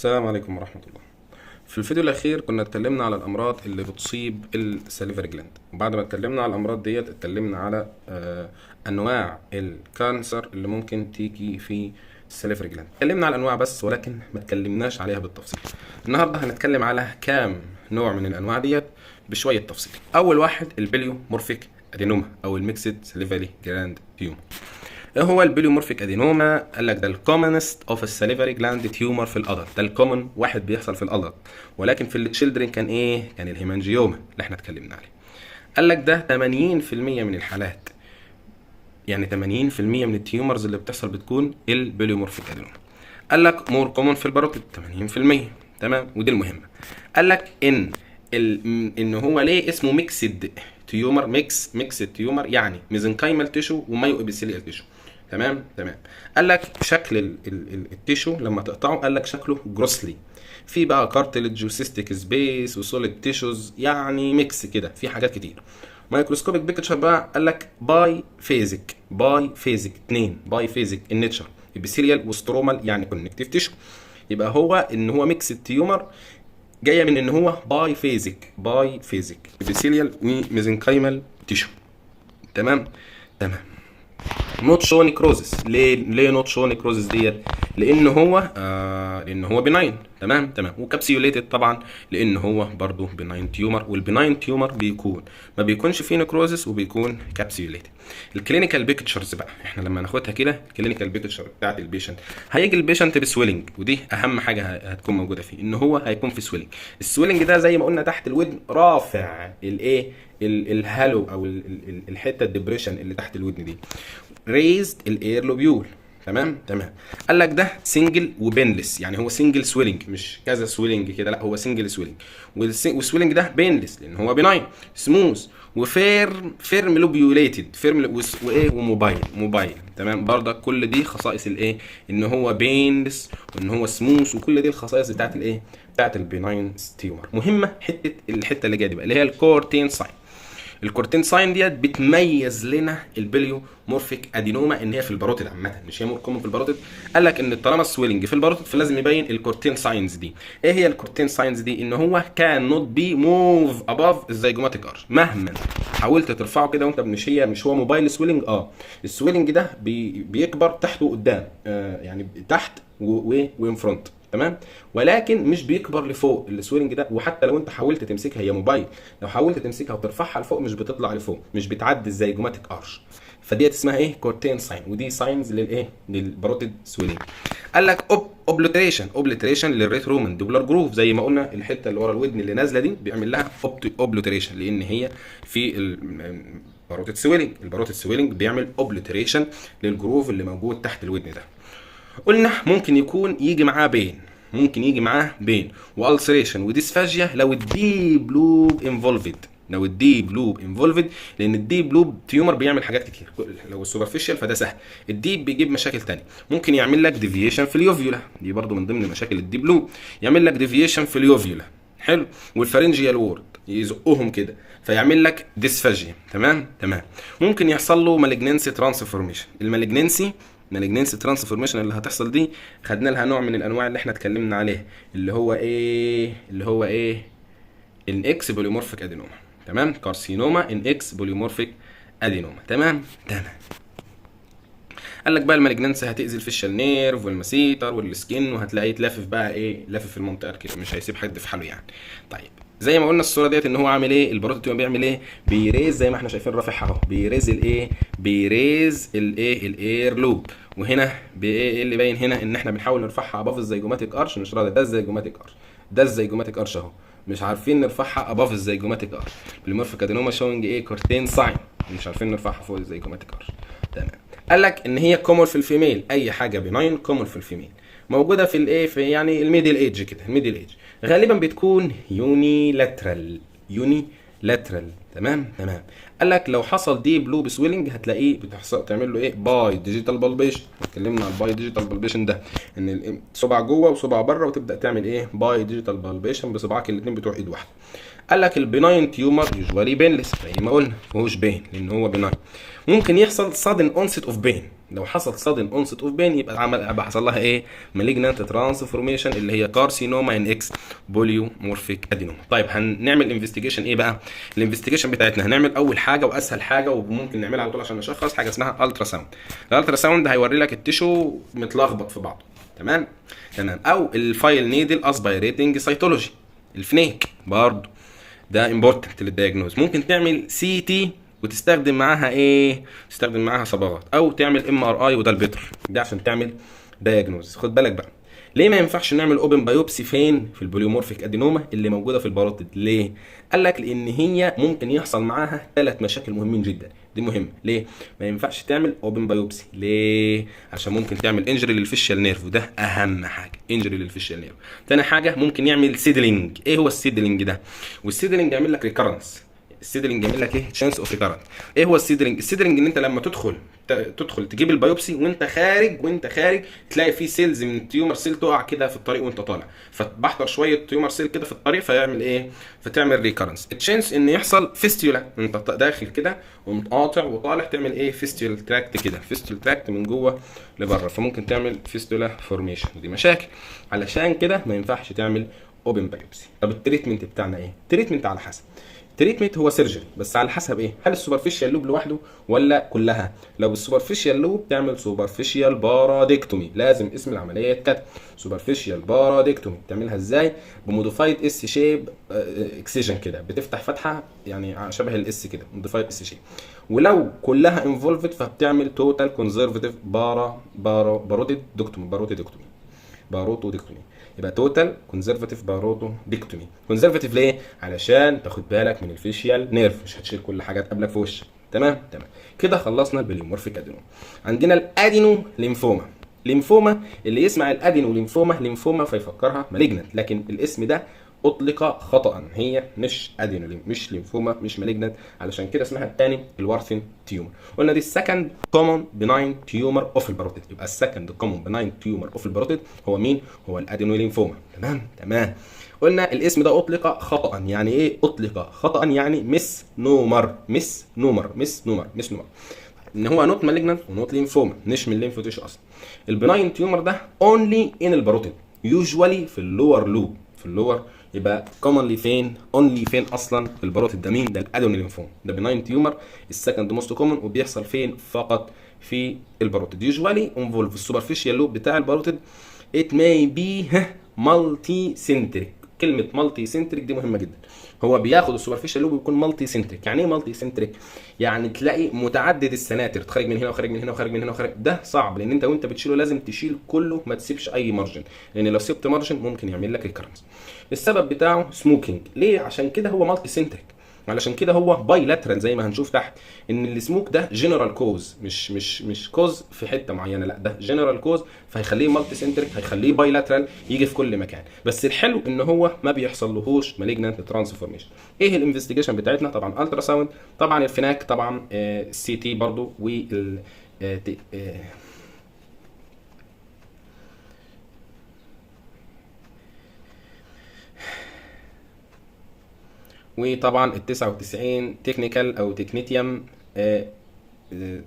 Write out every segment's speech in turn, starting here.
السلام عليكم ورحمة الله. في الفيديو الأخير كنا اتكلمنا على الأمراض اللي بتصيب ال salivary gland، وبعد ما اتكلمنا على الأمراض ديت اتكلمنا على أنواع ال cancer اللي ممكن تيجي في ال salivary gland. اتكلمنا على الأنواع بس، ولكن ما اتكلمناش عليها بالتفصيل. النهاردة هنتكلم على كام نوع من الأنواع ديت بشوية تفصيل. أول واحد ال pleomorphic adenoma أو ال mixed salivary gland tumor. ايه هو ال pleomorphic adenoma؟ قال لك ده ال commonest of ال salivary gland tumor في ال adult، ده ال common واحد بيحصل في ال adult، ولكن في ال children كان ايه؟ كان ال hemangioma اللي احنا اتكلمنا عليه. قال لك ده 80% من الحالات، يعني 80% من ال tumors اللي بتحصل بتكون ال pleomorphic adenoma. قال لك more common في ال parotid 80%، تمام، ودي المهمة. قال لك ان هو ليه اسمه mixed tumor؟ mixed tumor يعني mesenchymal tissue و myoepithelial tissue، تمام تمام. قال لك شكل ال tissue لما تقطعه، قال لك شكله grossly في بقى cartilage و cystic space و solid tissues، يعني mix كده في حاجات كتير. microscopic picture بقى، قال لك biphasic، biphasic اثنين، biphasic in nature، epithelial و stromal يعني connective tissue. يبقى هو ان هو mixed tumor جاية من ان هو biphasic، biphasic epithelial و mesenchymal tissue، تمام تمام. not show necrosis. ليه not show necrosis ديت؟ لان هو benign، تمام تمام. و capsulated طبعا لان هو برضه benign tumor، وال benign tumor بيكون ما بيكونش فيه necrosis وبيكون capsulated. ال clinical pictures بقى احنا لما ناخدها كده، ال clinical picture بتاعت ال patient، هيجي ال patient ب swelling، ودي اهم حاجة هتكون موجودة فيه، ان هو هيكون في swelling. ال swelling ده زي ما قلنا تحت الودن، رافع الايه؟ ال hollow او الحتة ال depression اللي تحت الودن دي، raised ال ear lobule، تمام تمام. قال لك ده single و painless، يعني هو single swelling مش كذا swelling كده، لا هو single swelling، وال swelling ده painless لان هو benign، smooth و firm، firm lobulated، firm وايه؟ و mobile، mobile، تمام. برضك كل دي خصائص الايه؟ ان هو painless وان هو سموث، وكل دي الخصائص بتاعت الايه؟ بتاعت ال benign tumor. مهمة الحتة اللي جاية دي بقى اللي هي ال Courtine sign. ال Courtine sign ديت بتميز لنا ال pleomorphic adenoma ان هي في ال parotid عامه، مش هي more common في ال parotid؟ قال لك ان طالما ال swelling في ال parotid فلازم يبين ال Courtine signs دي. ايه هي ال Courtine signs دي؟ ان هو كان نوت بي موف اباف الزيجوماتيك ارش، مهما حاولت ترفعه كده وانت مش هي مش هو mobile swelling. ال swelling ده بيكبر تحت وقدام، يعني تحت و in front، تمام، ولكن مش بيكبر لفوق ال swelling ده. وحتى لو انت حاولت تمسكها، هي موبايل، لو حاولت تمسكها وترفعها لفوق مش بتطلع لفوق، مش بتعدي ال zygomatic arch. فديت اسمها ايه؟ Courtine sign، ودي signs للايه؟ لل parotid swelling. قال لك obliteration، obliteration لل retromandibular groove، زي ما قلنا الحتة اللي ورا الودن اللي نازله دي بيعمل لها obliteration لان هي في ال parotid swelling. ال parotid swelling بيعمل obliteration لل groove اللي موجود تحت الودن ده. قلنا ممكن يكون يجي معاه pain، ممكن يجي معاه pain و ulceration و dysphagia لو ال deep lobe involved، لو ال deep lobe involved، لان ال deep lobe tumor بيعمل حاجات كتير. لو ال superficial فده سهل، ال deep بيجيب مشاكل تانية. ممكن يعمل لك deviation في ال uvula، دي برضو من ضمن مشاكل ال deep lobe، يعمل لك deviation في ال uvula، حلو، وال pharyngeal wall يزقهم كده فيعمل لك dysphagia، تمام تمام. ممكن يحصل له malignancy transformation. ال malignancy transformation اللي هتحصل دي خدنا لها نوع من الانواع اللي احنا اتكلمنا عليه، اللي هو ايه؟ اللي هو ايه؟ in ex pleomorphic adenoma، تمام، carcinoma in ex pleomorphic adenoma، تمام تمام. قال لك بقى ال malignancy هتاذي ال facial nerve وال masseter وال skin، وهتلاقيه لافف بقى ايه؟ لافف في المنطقة كده، مش هيسيب حد في حاله يعني. طيب، زي ما قلنا الصورة ديت ان هو عامل ايه؟ ال parotid بيعمل ايه؟ بي raise، زي ما احنا شايفين رافعها اهو، بي raise الايه؟ بي raise الايه؟ ال ear lobe. وهنا بايه؟ إيه اللي باين هنا؟ ان احنا بنحاول نرفعها above ال zygomatic arch، مش راضي. ده ال zygomatic arch، ده ال zygomatic arch اهو، مش عارفين نرفعها above ال zygomatic arch. pleomorphic adenoma showing ايه؟ Courtine sign، مش عارفين نرفعها فوق ال zygomatic arch، تمام. قال لك ان هي common في ال female، اي حاجة benign common في ال female، موجودة في الايه؟ في يعني ال middle age كده، ال middle age، غالبا بتكون unilateral، unilateral. تمام تمام. قال لك لو حصل deep lobe swelling هتلاقيه بتحصل تعمل له ايه؟ bidigital palpation. اتكلمنا على ال bidigital palpation ده، ان صبع جوه وصبع بره، وتبدا تعمل ايه؟ bidigital palpation بصباعك الاثنين بتوع ايد واحدة. قال لك ال benign tumor usually painless، زي ما قلنا ما فيهوش pain لان هو benign. ممكن يحصل sudden onset of pain، لو حصل sudden onset of pain يبقى عمل، يبقى حصل لها ايه؟ malignant transformation اللي هي carcinoma in ex pleomorphic adenoma. طيب هنعمل investigation ايه بقى؟ ال investigation بتاعتنا هنعمل اول حاجة واسهل حاجة وممكن نعملها على طول عشان نشخص، حاجة اسمها ultrasound. ال ultrasound هيوري لك ال tissue متلخبط في بعضه. تمام تمام. او ال fine needle aspirating cytology، ال FNAC برضه ده important لل diagnosis. ممكن تعمل CT وتستخدم معاها ايه؟ تستخدم معاها صبغات، او تعمل MRI وده ال better ده عشان تعمل diagnosis. خد بالك بقى ليه ما ينفعش نعمل open biopsy فين؟ في ال pleomorphic adenoma اللي موجودة في ال parotid. ليه؟ قال لك لان هي ممكن يحصل معاها 3 مشاكل مهمين جدا. دي مهمة ليه؟ ما ينفعش تعمل open biopsy ليه؟ عشان ممكن تعمل injury لل facial nerve، وده اهم حاجة، injury لل facial nerve. تاني حاجة ممكن يعمل seedling. ايه هو ال seedling ده؟ وال seedling يعمل لك recurrence. ال seedling يعمل لك ايه؟ chance of recurrence. ايه هو ال seedling؟ ال seedling ان انت لما تدخل تجيب ال biopsy وانت خارج، وانت خارج تلاقي في cells من ال tumor cell تقع كده في الطريق وانت طالع، فتبحتر شوية tumor cell كده في الطريق، فيعمل ايه؟ فتعمل recurrence. ال chance ان يحصل fistula، انت داخل كده ومتقاطع وطالع، تعمل ايه؟ fistula tract كده، fistula tract من جوه لبره، فممكن تعمل fistula formation، ودي مشاكل. علشان كده ما ينفعش تعمل open biopsy. طب ال treatment بتاعنا ايه؟ ال treatment على حسب. treatment هو surgery، بس على حسب ايه؟ هل ال superficial lobe لوحده ولا كلها؟ لو ال superficial lobe تعمل superficial parotidectomy، لازم اسم العملية يتكتب superficial parotidectomy. تعملها ازاي؟ ب modified S shape excision كده، بتفتح فتحه يعني شبه ال S كده، modified S shape. ولو كلها involved فبتعمل total conservative para parotidectomy، parotidectomy، parotidectomy. يبقى total conservative parotidectomy. conservative ليه؟ علشان تاخد بالك من ال facial nerve، مش هتشيل كل حاجة تقابلك في وشك. تمام تمام. كده خلصنا ال pleomorphic adenoma. عندنا ال adenolymphoma. lymphoma اللي يسمع ال adenolymphoma lymphoma فيفكرها malignant، لكن الاسم ده اطلق خطا، هي مش adeno، مش ليمفوما، مش malignant، علشان كده اسمها الثاني ال Warthin tumor. قلنا دي ال second common benign tumor of ال parotid. يبقى ال second common benign tumor of ال parotid هو مين؟ هو ال adenolymphoma. تمام تمام. قلنا الاسم ده اطلق خطا، يعني ايه اطلق خطا؟ يعني misnomer، misnomer، misnomer، misnomer، ان هو not malignant و not lymphoma، مش من ال lymph tissue اصلا. ال benign tumor ده only in ال parotid، usually في ال lower lobe، في ال lower. يبقى commonly فين؟ only فين اصلا في ال parotid؟ ده مين؟ ده ال adenolymphoma، ده benign tumor ال second most common، وبيحصل فين؟ فقط في ال parotid. usually involve ال superficial lobe بتاع ال parotid. it may be multicentric. كلمة multicentric دي مهمة جدا. هو بياخد ال superficial lobe ويكون multicentric. يعني ايه multicentric؟ يعني تلاقي متعدد السناتر، تخرج من هنا وخارج من هنا وخارج من هنا وخارج. ده صعب لان انت وانت بتشيله لازم تشيل كله، ما تسيبش اي margin، لان لو سبت margin ممكن يعمل لك recurrence. السبب بتاعه smoking. ليه؟ عشان كده هو multicentric، علشان كده هو bilateral زي ما هنشوف تحت، ان السموك ده general cause، مش cause في حتة معينه، لا ده general cause، فهيخليه multicentric، هيخليه bilateral، يجي في كل مكان. بس الحلو ان هو ما بيحصلهوش malignant transformation. ايه ال investigation بتاعتنا؟ طبعا ultrasound، طبعا ال FNAC، طبعا ال CT برضو، وال وطبعا ال 99 technical او technetium،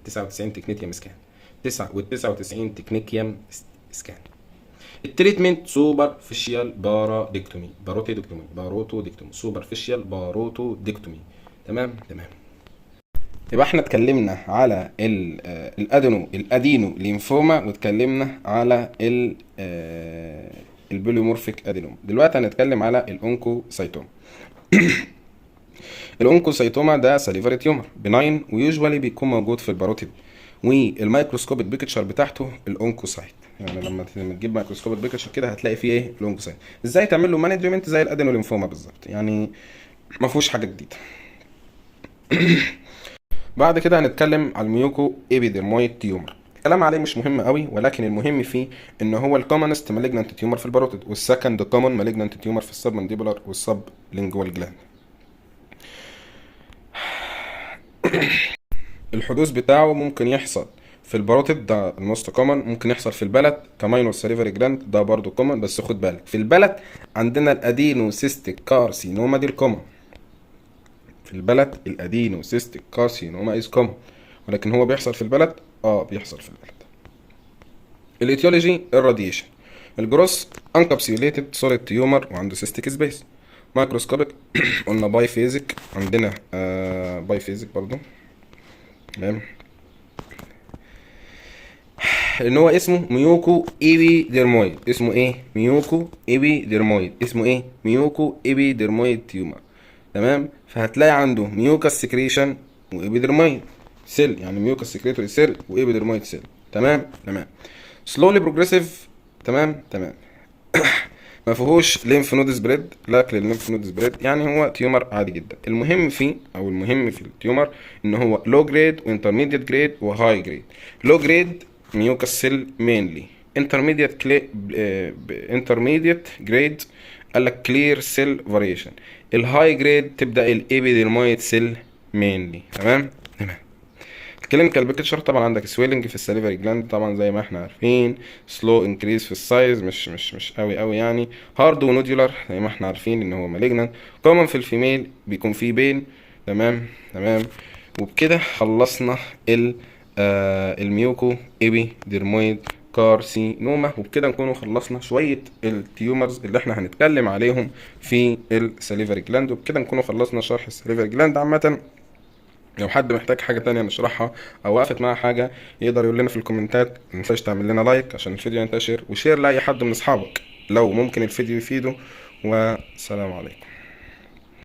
99 technetium scan، 9 وال 99 technetium scan. ال treatment superficial parotidectomy، parotidectomy، parotidectomy، superficial parotidectomy. تمام تمام. يبقى احنا اتكلمنا على ال adeno ال adenolymphoma، واتكلمنا على ال pleomorphic adenoma. دلوقتي هنتكلم على ال oncocytoma. ال oncocytoma ده salivary tumor benign، و usually بيكون موجود في ال parotid، وال microscopic picture بتاعته ال oncocyte. يعني لما تجيب microscopic picture كده هتلاقي فيه ايه؟ ال oncocyte. ازاي تعمل له management؟ زي ال adenolymphoma بالظبط، يعني ما فيهوش حاجة جديدة. بعد كده هنتكلم على ال mucoepidermoid tumor. الكلام عليه مش مهم قوي، ولكن المهم فيه ان هو ال commonest malignant tumor في ال parotid، وال second common malignant tumor في ال submandibular وال sublingual gland. الحدوث بتاعه ممكن يحصل في ال parotid، ده ال most common، ممكن يحصل في ال palate ك minor salivary gland، ده برضو common. بس خد بالك في ال palate عندنا ال adenocystic carcinoma دي ال common. في ال palate ال adenocystic carcinoma is common، ولكن هو بيحصل في ال palate، بيحصل في ال palate. ال etiology ال radiation. ال gross uncapsulated solid tumor وعنده cystic space. microscopic قلنا biphasic، عندنا biphasic برضو. تمام، ان هو اسمه mucoepidermoid. اسمه ايه؟ mucoepidermoid. اسمه ايه؟ mucoepidermoid tumor. تمام، فهتلاقي عنده mucus secretion و epidermoid cell، يعني mucus secretory cell و epidermoid cell. تمام. slowly progressive. تمام. ما فيهوش lymph node spread، lack لل lymph node spread، يعني هو tumor عادي جدا. المهم فيه او المهم في ال tumor ان هو low grade و intermediate grade و high grade. low grade mucus cell mainly، intermediate grade قال لك clear cell variation، ال high grade تبدا ال epidermoid cell mainly. تمام. ال clinical picture طبعا عندك swelling في ال salivary gland طبعا زي ما احنا عارفين، slow increase في ال size، مش قوي قوي يعني، hard و nodular زي ما احنا عارفين ان هو malignant، common في ال female، بيكون فيه pain. تمام. وبكده خلصنا ال mucoepidermoid carcinoma، وبكده نكون خلصنا شوية ال tumors اللي احنا هنتكلم عليهم في ال salivary gland، وبكده نكون خلصنا شرح ال salivary gland عامة. لو حد محتاج حاجة تانية نشرحها أو وقفت معاه حاجة يقدر يقول لنا في الكومنتات. متنساش تعمل لنا like عشان الفيديو ينتشر، و share لأي حد من أصحابك لو ممكن الفيديو يفيده. والسلام عليكم.